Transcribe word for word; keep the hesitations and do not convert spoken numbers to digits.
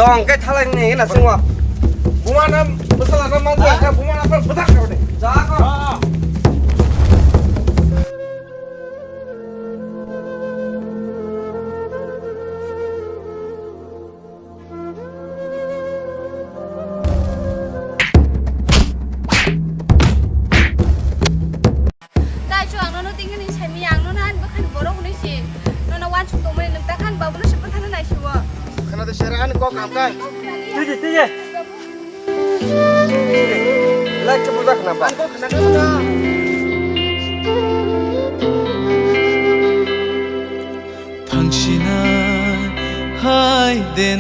Tong khe thalai ni na sungwa. Buma na bwsala na manjak kha, buma na bwthak kha de. Ja kha. Tai chu ang nono tingkhe ni saimi ang nono ani bwkhani borok hwnwi si. Nono wansuk tongmani nwng ta khan babuno se bwthano naisiwo. Khana de sera ani kok hamkai. Tiji, tiji. Like ke budak khana ba. Ani kok khana khe ba. Thangsina hai de.